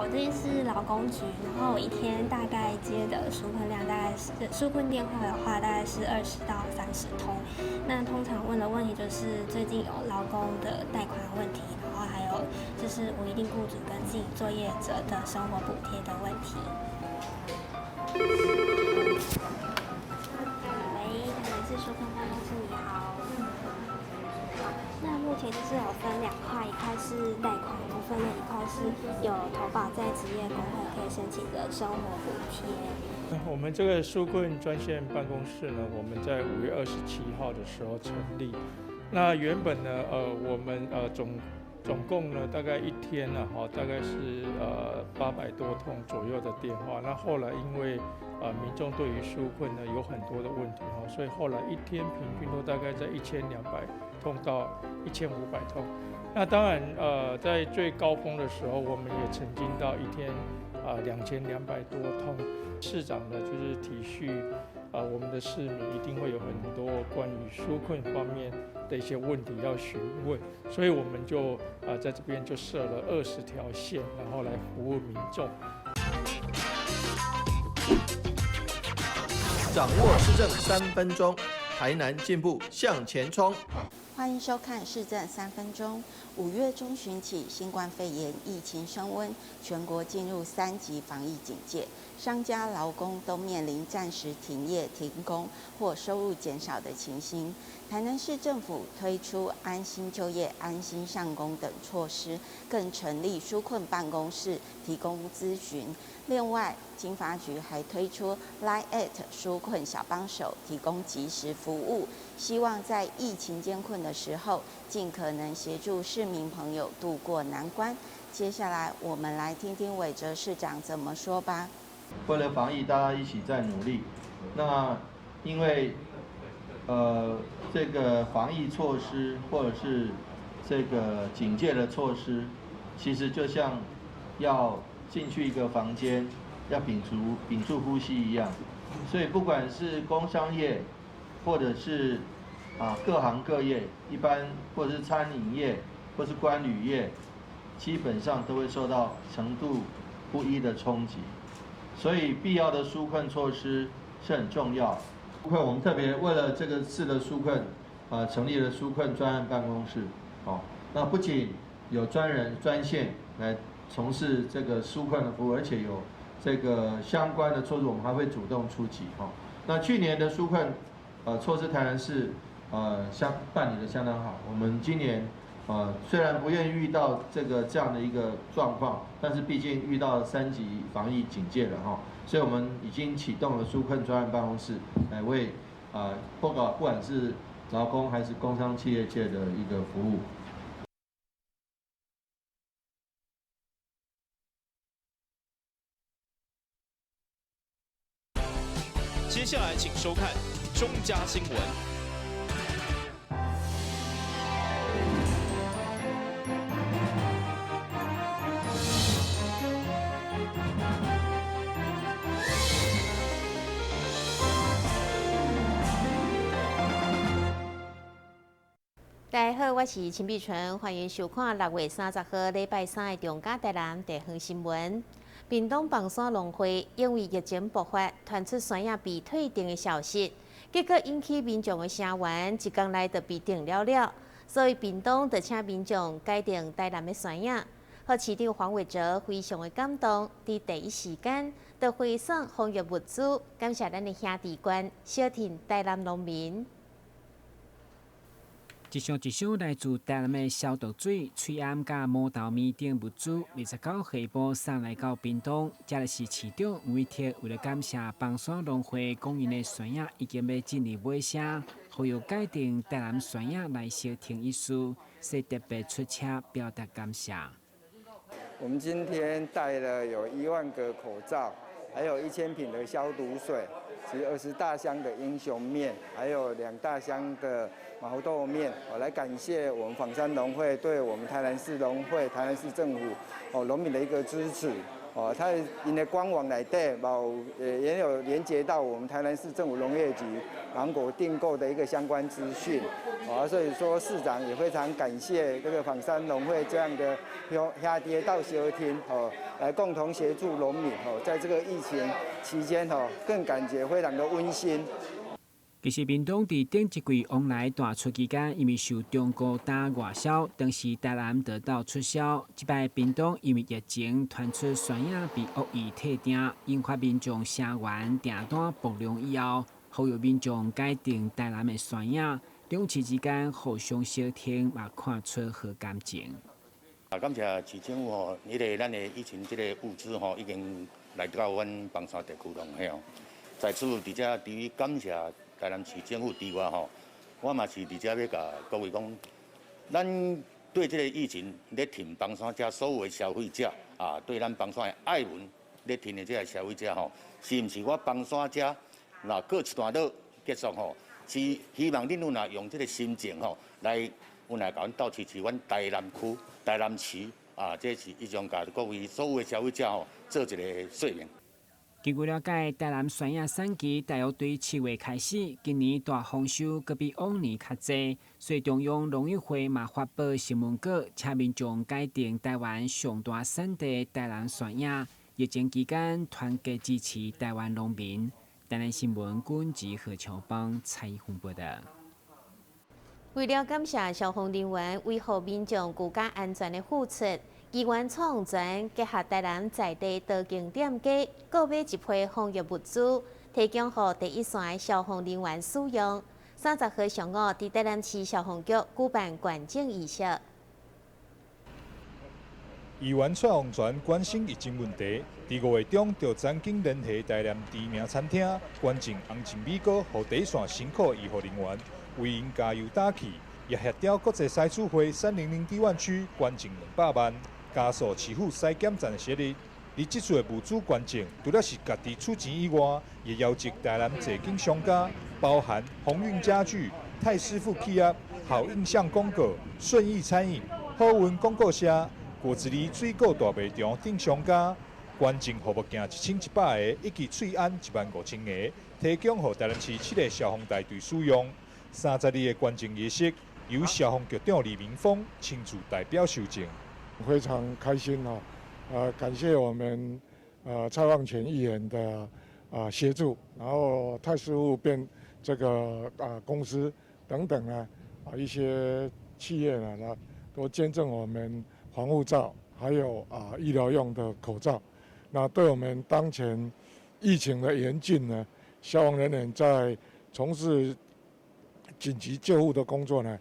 我这边是劳工局，然后我一天大概接的纾困量大概是纾困电话的话，大概是20到30通。那通常问的问题就是最近有劳工的贷款问题，然后还有就是无一定雇主跟自营作业者的生活补贴的问题。喂，台南市纾困办公室，你好。那目前就是有分两块，一块是贷款部分，那一块是有投保在职业工会可以申请的生活补贴。我们这个纾困专线办公室呢，我们在5月27号的时候成立。那原本呢，我们总共呢，大概一天呢，哈，大概是800多通左右的电话。那后来因为民众对于纾困呢有很多的问题哈，所以后来一天平均都大概在1200通到1500通。那当然在最高峰的时候，我们也曾经到一天2200多通。市长呢就是体恤我们的市民一定会有很多关于纾困方面的一些问题要询问，所以我们就在这边就设了20条线，然后来服务民众。掌握市政3分钟，台南进步向前冲。欢迎收看市政三分钟。5月中旬起，新冠肺炎疫情升温，全国进入3级防疫警戒，商家、劳工都面临暂时停业、停工或收入减少的情形。台南市政府推出安心就业、安心上工等措施，更成立纾困办公室提供咨询。另外，经发局还推出 Line@ 纾困小帮手，提供即时服务，希望在疫情艰困的时候，尽可能协助市民朋友渡过难关。接下来，我们来听听韦哲市长怎么说吧。为了防疫，大家一起在努力。那因为这个防疫措施或者是这个警戒的措施，其实就像要进去一个房间，要屏住呼吸一样。所以不管是工商业，或者是各行各业，一般或者是餐饮业，或是观旅业，基本上都会受到程度不一的冲击。所以必要的纾困措施是很重要。纾困我们特别为了这个次的纾困，成立了纾困专案办公室。那不仅有专人专线来从事这个纾困的服务，而且有这个相关的措施，我们还会主动出击。那去年的纾困措施，台南市办理的相当好。我们今年虽然不愿意遇到这样的一个状况，但是毕竟遇到3级防疫警戒了哈，所以我们已经启动了纾困专案办公室，来为不管是劳工还是工商企业界的一个服务。接下来，请收看中嘉新闻。大家好，我是陈碧纯，欢迎收看6月30号礼拜三的中嘉台南地方新闻。屏东枋山农会因为疫情爆发，传出山仔被退订的消息，结果引起民众的声援，一工内就被订了了。所以屏东就请民众改订台南的山仔。予市长黄伟哲非常的感动，伫第一时间就回送防疫物资，感谢咱的兄弟县，相挺台南农民。一箱一箱来自台南的消毒水、喙罨佮毛豆面等物资，29号下晡送来到屏东。这就是市长吴铁为了感谢枋山农会供应的山仔已经欲进入尾声，呼吁改订台南山仔来相挺一事，所以特别出车表达感谢。我们今天带了有1万个口罩，还有1000瓶的消毒水，及20大箱的英雄面，还有2大箱的毛豆面，我来感谢我们枋山农会对我们台南市农会、台南市政府农民的一个支持。哦，它𪜶的官網內底，嘛有也有連接到我們台南市政府農業局芒果訂購的一個相關資訊，啊，所以說市長也非常感謝這個枋山農會這樣的兄弟鬥相挺，哦，來共同協助農民，哦，在這個疫情期間，哦，更感覺非常的溫馨。其實，屏東佇頂一季旺來大出期間，因為受中高擔外銷，當時台南得到出銷。這擺屏東因為疫情傳出酸葉被惡意退訂，引發民眾聲援訂單爆量以後，呼籲民眾改訂台南的酸葉。兩市之間互相相挺，嘛看出好感情。啊，感謝市政府吼，彼个咱的疫情這个物資吼，已經來到阮枋山地區農會哦。在此佇遮除了感謝台南市政府之外吼，我嘛是佇遮欲共各位講，咱對這个疫情咧挺枋山遮所有的消費者啊，對咱枋山的愛民咧挺的這个消費者吼，是毋是我枋山遮若過一段落結束吼，是希望恁若用這个心情吼來，阮來共阮鬥支持阮台南區、台南市啊，這是以上共各位所有的消費者吼做一个說明。根據了解，台南酸葉產期大約對7月開始，今年大豐收，閣比往年較濟，所以中央農委會嘛發布新聞稿，請民眾改訂台灣上大產地台南酸葉。疫情期間，團結支持台灣農民。台南新聞軍吉何秋邦採訪報道。為了感謝消防人員維護民眾居家安全的付出，議員蔡旺泉結合台南在地多間店家購買一批防疫物資，提供予第一線的消防人員使用。30號上午，佇台南市消防局舉辦捐贈儀式。議員蔡旺泉關心疫情問題，佇5月中就曾經聯繫台南知名餐廳捐贈紅蟳米糕，予第一線辛苦醫護人員，為𪜶加油打氣，也協調國際賽區會300 D 灣區捐贈200萬。加速市府篩檢站的設立，而這次的物資捐贈，除了是家己出錢以外，也邀集台南濟間商家，包含鴻運家具、泰師傅企業、好印象廣告、順義餐飲、好運廣告社、果子狸水果大賣場等商家，捐贈護目鏡1100個，以及喙罨15000個，提供予台南市7個消防大隊使用。30日的捐贈儀式，由消防局長李明峰親自代表受贈。非常開心哦，感謝我們蔡旺泉議員的協助，然後泰師傅變這個公司等等呢一些企業呢，都捐贈我們防護罩，還有醫療用的口罩。那對我們當前疫情的嚴峻呢，消防人員在從事緊急救護的工作呢，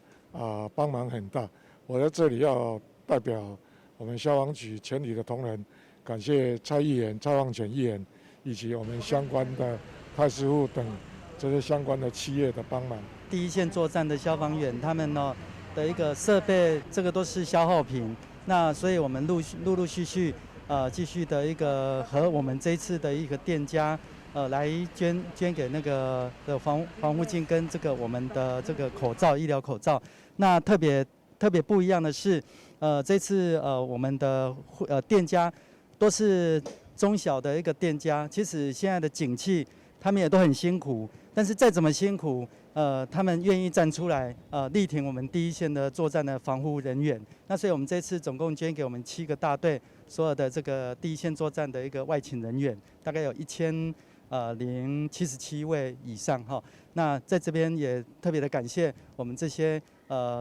幫忙很大。我在這裡要代表我們消防局全體的同仁，感謝蔡議員、蔡旺泉議員以及我們相關的泰師傅等這些相關的企業的幫忙。第一線作戰的消防員，他們呢的一個設備，這個都是消耗品。那所以我們陸陸續續，繼續的一個和我們這次的一個店家，來捐給那個的防護鏡跟這個我們的這個口罩、醫療口罩。那特別不一樣的是，這次我們的店家都是中小的一個店家，其實現在的景氣，他們也都很辛苦，但是再怎麼辛苦，他們願意站出來，力挺我們第一線的作戰的防護人員。那所以我們這次總共捐給我們7個大隊所有的這個第一線作戰的一個外勤人員，大概有1077位以上哈。那在這邊也特別的感謝我們這些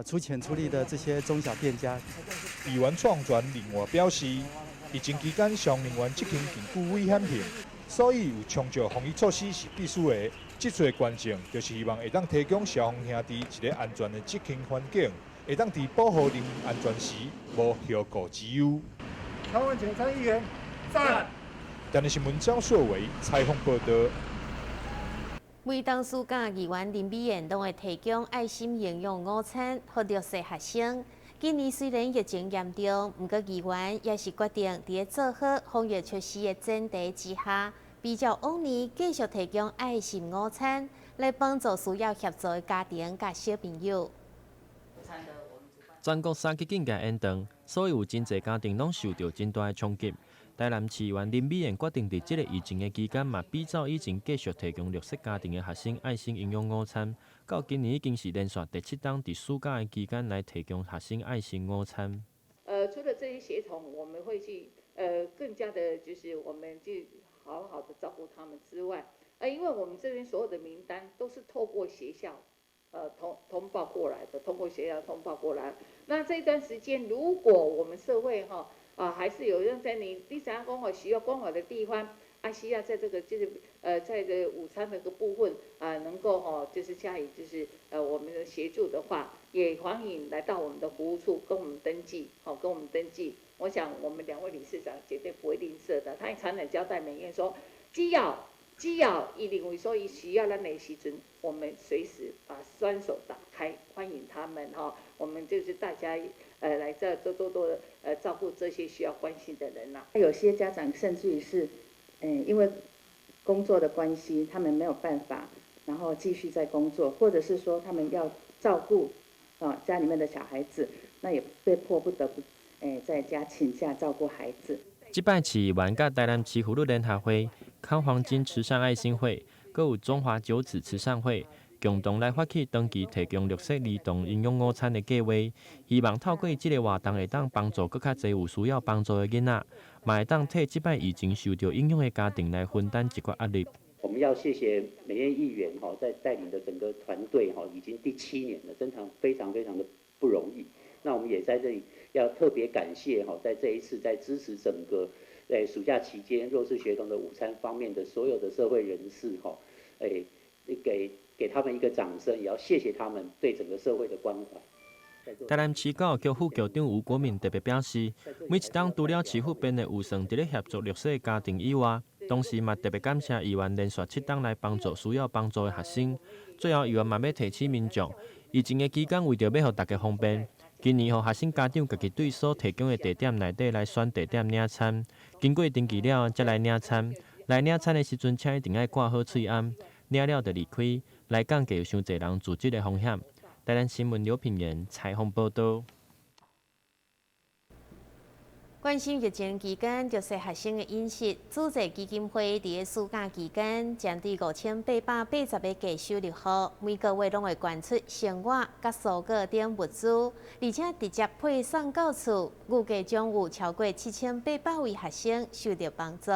出錢出力的這些中小店家。議員蔡旺泉另外表示，疫情期間消防人員執勤更具危險性，所以有充足防疫措施是必須的。這次的捐贈就是希望會當提供消防兄弟一个安全的執勤環境，會當佇保護人員安全時無後顧之憂。蔡旺泉參議員讚。台南新聞張碩偉採訪報道。每當暑假，議員林美燕攏會提供愛心營養午餐，予弱勢學生。今年雖然疫情嚴重，毋過議員也是決定佇咧做好防疫措施的前提之下，比照往年繼續提供愛心午餐，來幫助需要協助的家庭佮小朋友。全國三級警戒延長，所以有真濟家庭攏受著真大的衝擊。台南市議員林美燕決定佇這个疫情的期間，嘛比照以前繼續提供弱勢家庭的學生愛心營養午餐。到今年已經是連續第七冬佇暑假的期間來提供學生愛心午餐。除了這些協同，我們會去更加的，就是我們去好好的照顧他們之外，因為我們這邊所有的名單都是透過學校通報過來的，通過學校通報過來。那這段時間，如果我們社會哈還是有人在你第三關懷需要關懷的地方，需要在這個就是在這個午餐的個部分啊，能夠哈就是加以就是我們的協助的話，也歡迎來到我們的服務處跟我們登記，好跟我們登記。我想我們兩位理事長絕對不會吝嗇的，他也常常交代美燕說，只要伊認為說伊需要咱的時陣，我們隨時把雙手打開，歡迎他們哈。我們就是大家來這多多多照顧這些需要關心的人啦。有些家長甚至於是，因為工作的關係，他們沒有辦法，然後繼續在工作，或者是說他們要照顧啊家裡面的小孩子，那也被迫不得不在家請假照顧孩子。這擺市議員佮台南市婦女聯合會、康黃金慈善愛心會，閣有中華九子慈善會，共同來發起長期提供弱勢兒童營養午餐的計劃，希望透過這个活動會當幫助閣較濟有需要幫助的囡仔，嘛會當替這擺疫情受著影響的家庭來分擔一寡壓力。我們要謝謝美燕議員哈，在帶領的整個團隊哈，已經第7年了，真的非常非常的不容易。那我們也在這裡要特別感謝哈，在這一次在支持整個暑假期間弱勢學童的午餐方面的所有的社會人士哈，給他們一個掌聲，也要謝謝他們對整個社會的關懷。台南市教育局副局長吳國敏特別表示，每一冬除了市府編的預算佇咧協助弱勢家庭以外，同時嘛特別感謝議員連續7冬來幫助需要幫助的學生。最後，議員嘛欲提醒民眾，疫情的期間為著欲予大家方便，今年予學生家長家己對所提供的地點內底來選地點領餐，經過登記了才來領餐。來領餐的時陣，請一定愛掛好喙罨，領了就離開，來降低有傷濟人自責的風險。台南新聞劉品言採訪報導。關心疫情期間，弱勢學生的飲食，慈濟基金會佇咧暑假期間，針對5880個低收入戶，每個月攏會捐出生活佮蔬果等物資，而且直接配送到厝，預計將有超過7800位學生受著幫助。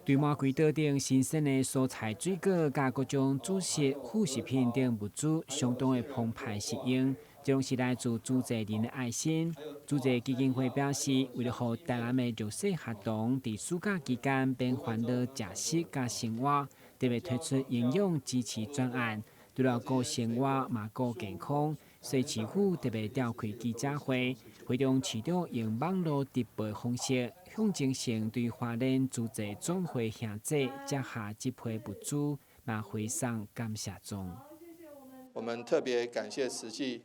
對滿櫃桌頂新鮮的蔬菜、水果，佮各種主食、副食品等物資，相當的澎湃實用。這攏是來自慈濟人的愛心。慈濟基金會表示，為了予台南的弱勢學童佇暑假期間免煩惱食食佮生活，特別推出營養支持專案，除了顧生活嘛顧健康。所以市府特別召開記者會，會中市長用網路直播的方式，象徵性對花蓮慈濟總會兄弟接下這批物資，嘛回送感謝狀。我們特別感謝慈濟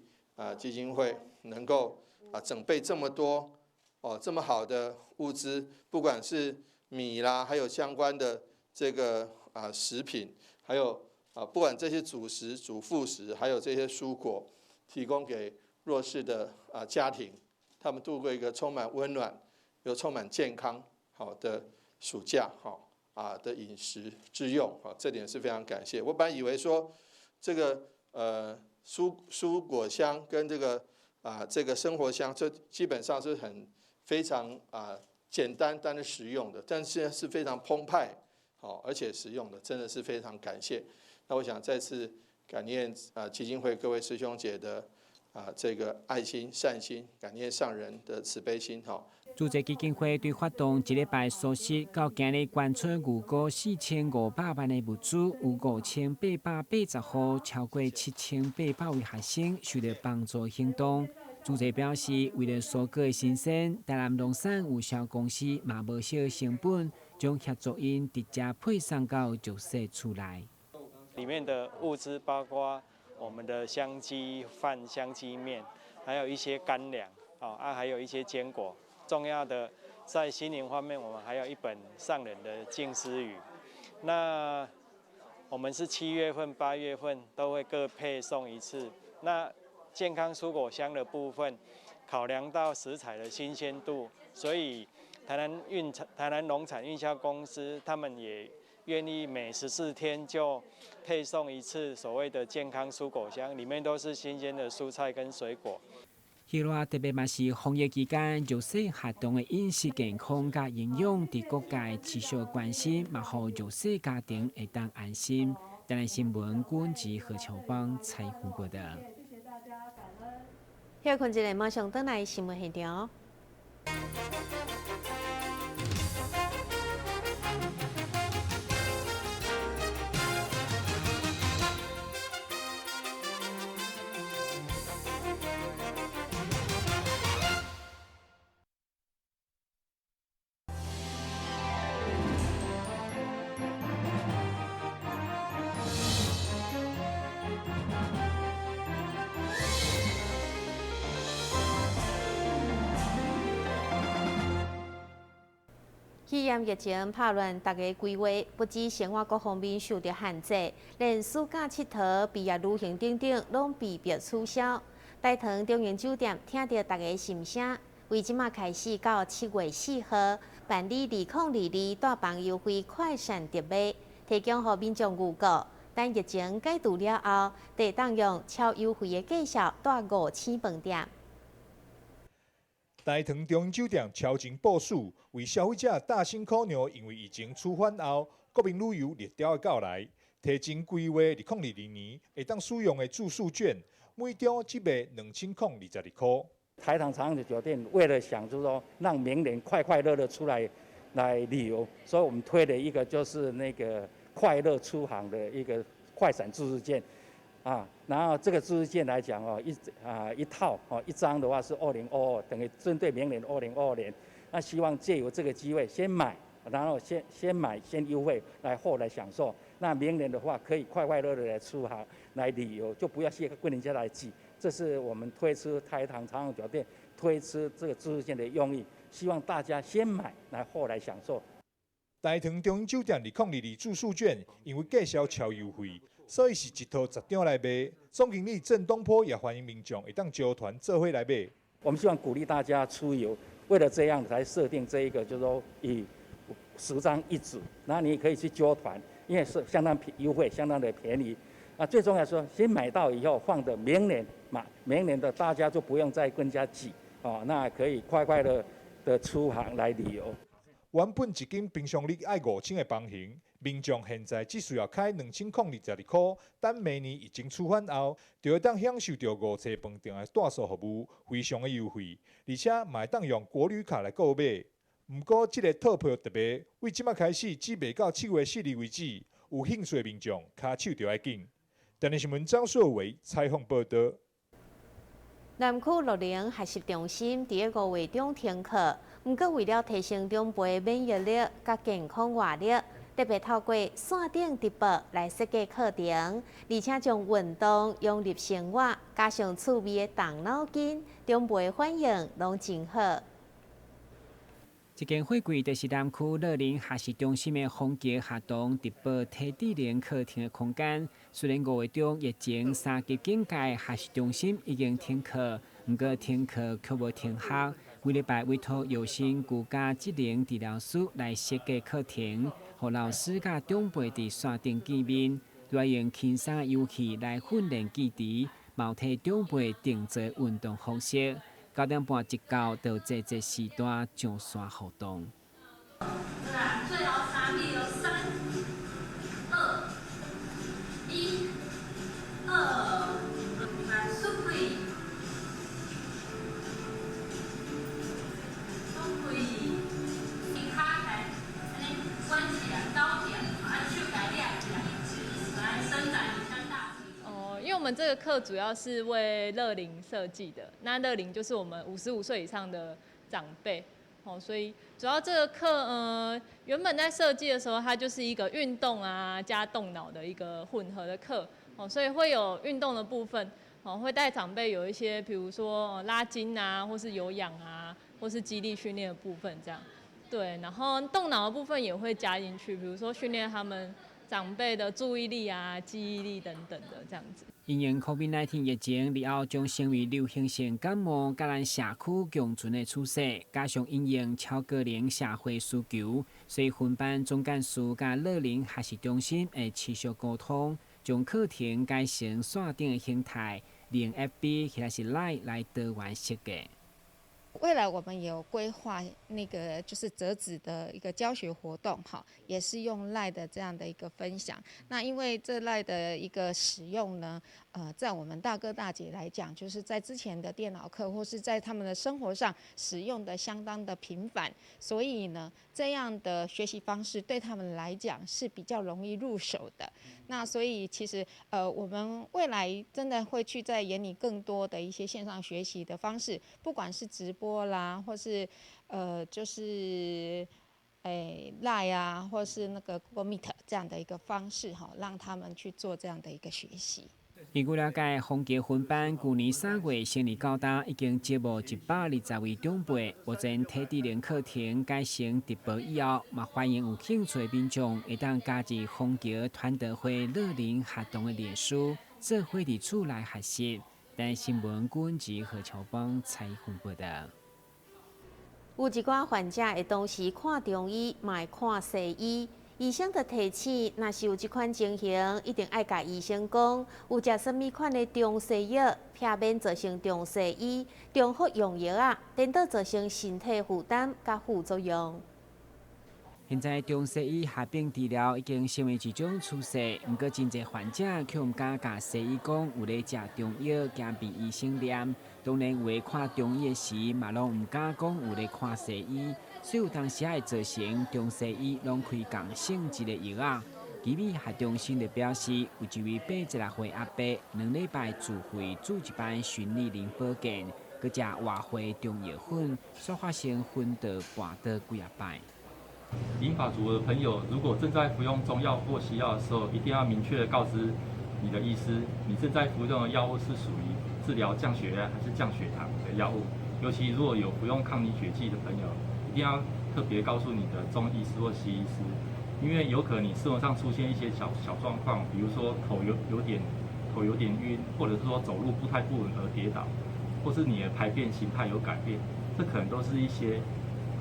基金會能夠準備這麼多哦這麼好的物資，不管是米啦，還有相關的這個食品，還有不管這些主食、主副食，還有這些蔬果，提供給弱勢的家庭，他們度過一個充滿溫暖又充滿健康好的暑假，好的飲食之用，好，這點是非常感謝。我本來以為說這個蔬果箱跟這個生活箱，這基本上是很非常簡單但是實用的，但是是非常澎湃，好而且實用的，真的是非常感謝。那我想再次感念基金會各位師兄姐的這個愛心善心，感念上人的慈悲心，哈。慈濟基金會對發動一禮拜蔬食，到今日捐出預估4500萬的物資，有5880戶，超過7800位學生受著幫助行動。慈濟表示，為了蔬果的新鮮，台南農產有銷公司嘛無惜成本，將協助𪜶直接配送到弱勢厝內。裡面的物資包括我們的香雞飯、香雞麵，還有一些乾糧，還有一些堅果。重要的在心靈方面，我們還有一本上人的靜思語。那我們是7月份、8月份都會各配送一次。那健康蔬果箱的部分，考量到食材的新鮮度，所以台南运台南农产运销公司，他们也愿意每14天就配送一次所谓的健康蔬果箱，里面都是新鲜的蔬菜跟水果。彼落特别嘛是防疫期间，弱势学童的饮食健康佮营养，伫各界持续关心，嘛予弱势家庭会当安心。台南新闻，郭吉何秋邦采访报道。歇睏一下，马上转来新闻现场。肺炎疫情拍乱大家规划，不止生活各方面受到限制，连暑假𨑨迌、毕业旅行等等，拢被迫取消。大唐中营酒店听著大家心声，为这马开始到7月4号办理2022带房优惠快闪特卖，提供予民众预购。等疫情解除了后，会当用超优惠的价数蹛五星饭店。大唐中营酒店超前部署，为消费者搭新苦让，因为疫情趋缓后，国民旅游热潮的到来，提前规划2022年会当使用的住宿券，每张只卖2022块。台糖长荣酒店为了想就是说，让明年快快乐乐出来来旅游，所以我们推了一个就是那个快乐出航的一个快闪住宿券。然后这个住宿券来讲哦，一套哦，一张的话是2022，等于针对明年2022年，那希望借由这个机会先买，然后先买先优惠，来后来享受。那明年的话可以快快乐乐来出航来旅游，就不要去跟人家来挤。这是我们推出台糖长荣酒店推出这个住宿券的用意，希望大家先买来后来享受。大唐中营酒店2022住宿券因为价销超优惠，所以是一套10张来卖。总经理郑东坡也欢迎民众会当招团做伙来买。我们希望鼓励大家出游，为了这样才设定这一个，就是说以10张一组，那你可以去揪团，因为是相当优惠，相当的便宜。那最重要说，先买到以后放的明年嘛，明年的大家就不用再更加挤哦，那可以快快的的出航来旅游。原本一间平常日爱5000的房型，民众现在只需要开2022块，等明年疫情趋缓后，就会当享受到五星饭店的住宿服务，非常的优惠，而且嘛会当用国旅卡来购买。毋过，这个套票特卖，为这马开始只卖到7月4日为止，有兴趣的民众跤手就爱紧。台南新闻张硕维采访报道。南区乐龄学习中心伫咧5月中停课，毋过为了提升长辈免疫力佮健康活力，特别透过线顶直播来设计课程，而且将运动融入生活，加上趣味的动脑筋，长辈反应拢真好。这间货柜就是南区乐龄学习中心的宏杰学堂直播体智能课程的空间。虽然5月中疫情3级警戒，学习中心已经停课，毋过停课却无停学。每礼拜委托友新居家职能治疗师来设计课程，予老师佮长辈伫线顶见面，来用轻松的游戏来训练记忆，嘛有替长辈定做运动方式。9点半一到，就这这时段上线活动。最后3秒，3、2、1、2，来，缩开，缩开，脚来，按呢弯起来，高起来，手共掠起来，来伸展一下大腿。因为我们这个课主要是为乐龄设计的，那乐龄就是我们55岁以上的长辈，所以主要这个课，原本在设计的时候，它就是一个运动啊加动脑的一个混合的课，所以会有运动的部分，会带长辈有一些，比如说拉筋啊，或是有氧啊，或是肌力训练的部分这样，对，然后动脑的部分也会加进去，比如说训练他们長輩的注意力啊、記憶力等等的這樣子。因應 COVID-19 疫情，日後將成為流行性感冒，佮咱社區共存的趨勢，加上因應超高齡社會需求，所以分班總幹事佮樂齡學習中心會持續溝通，將課程改成線頂的形態，利用 FB 或者是 LINE 來多元設計。未來我們有規劃那個就是折紙的一個教學活動，哈，也是用 LINE 的這樣的一個分享。那因為這 LINE 的一個使用呢，在我們大哥大姐來講，就是在之前的電腦課或是在他們的生活上使用的相當的頻繁，所以呢，這樣的學習方式對他們來講是比較容易入手的。那所以其實，我們未來真的會去再研擬更多的一些線上學習的方式，不管是直播啦，或是就是LINE 啊，或是那個 Google Meet 這樣的一個方式哈，讓他們去做這樣的一個學習。根據了解，豐橋分班舊年3月成立到今，已經招募120位長輩。目前體智能課程改成直播以後，嘛歡迎有興趣的民眾會當加入豐橋傳道會樂齡活動的臉書，做伙佇厝內學習。台新聞軍及何秋芳採訪報道。有一寡患者會同時看中醫，嘛會看西醫。醫生就提醒，若是有這款情形，一定愛共醫生講，有食啥物款的中西藥，避免造成中西醫重複用藥啊，顛倒造成身體負擔佮副作用。現在中西醫合併治療已經成為一種趨勢，毋過真濟患者卻毋敢共西醫講有咧食中藥，驚被醫生念。當然有的看中醫的時，嘛攏毋敢講有咧看西醫，所以有當時會造成中西醫攏開仝性質的藥仔。奇美學中心就表示，有一位86歲阿伯，2禮拜自費做一擺循利寧保健，閣食活血中藥粉，煞發生昏倒跋倒幾仔擺。銀髮族的朋友，如果正在服用中藥或西藥的時候，一定要明確的告知你的醫師，你正在服用的藥物是屬於治療降血壓還是降血糖的藥物。尤其如果有服用抗凝血劑的朋友，一定要特別告訴你的中醫師或西醫師，因為有可能你生活上出現一些小小狀況，比如說頭有點暈，或者是說走路步態不穩而跌倒，或是你的排便形態有改變，這可能都是一些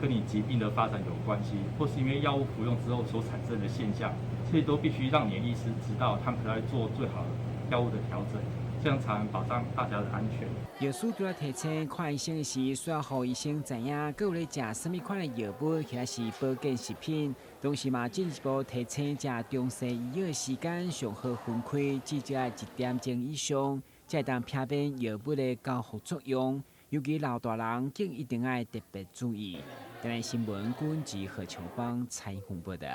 跟你疾病的發展有關係，或是因為藥物服用之後所產生的現象，這些都必須讓你的醫師知道，他們才會做最好的藥物的調整，這樣才能保障大家的安全。藥師除了提醒看醫生時，需要予醫生知影，閣有咧食啥物款的藥物，或者是保健食品，同時嘛進一步提醒食中西醫藥的時間上好分開，至少愛1點鐘以上，才會當避免藥物的交互作用。尤其老大人更一定愛特別注意。台新聞軍及何秋芳採訪報道。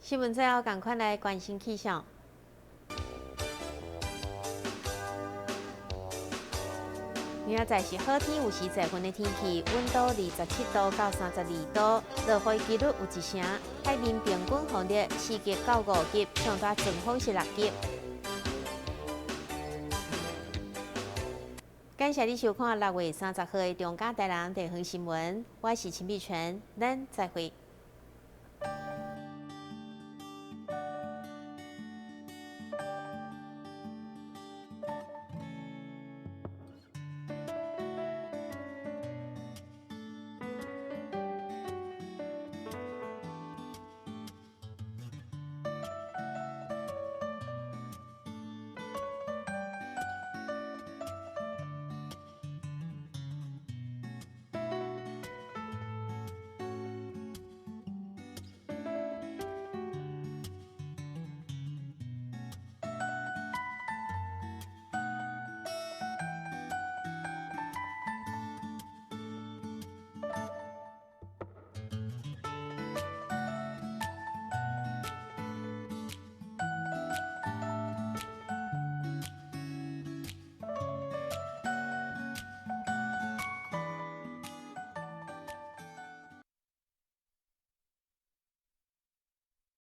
新聞最後，趕快來關心氣象。明仔載是好天，有時濟雲的天氣，溫度27度到32度，落雨幾率有1成。海面平均風力4級到5級，上大陣風是6級。感謝你收看6月30號的中嘉台南地方新聞，我是陳美泉，咱再會。